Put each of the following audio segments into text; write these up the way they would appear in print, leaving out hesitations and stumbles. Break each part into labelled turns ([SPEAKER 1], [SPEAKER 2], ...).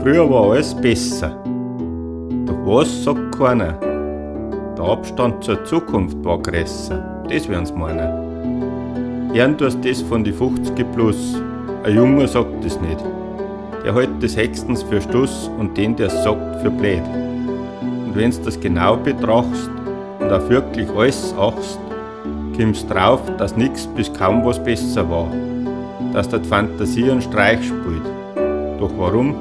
[SPEAKER 1] Früher war alles besser. Doch was sagt keiner? Der Abstand zur Zukunft war größer. Das werden's meinen. Hören tust das von die 50 plus. Ein Junger sagt das nicht. Der hält das höchstens für Stuss und den, der's sagt, für blöd. Und wenn's das genau betrachtst und auf wirklich alles achtst, kommst drauf, dass nix bis kaum was besser war. Dass da die Fantasie einen Streich spielt. Doch warum?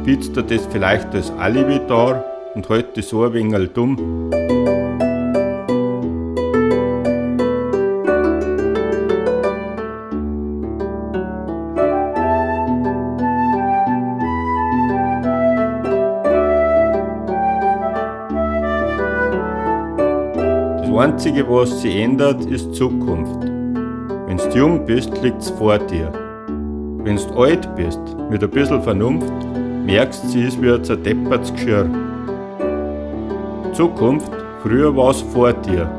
[SPEAKER 1] Bietst du das vielleicht als Alibi dar und halt dich so ein wenig dumm? Das Einzige, was sich ändert, ist Zukunft. Wenn's jung bist, liegt's vor dir. Wenn's alt bist, mit ein bissl Vernunft, merkst, sie ist wie ein zerdepperts Geschirr. Zukunft, früher war's vor dir.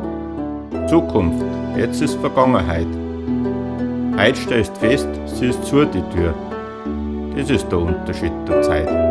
[SPEAKER 1] Zukunft, jetzt ist Vergangenheit. Heut stellst fest, sie ist zu die Tür. Das ist der Unterschied der Zeit.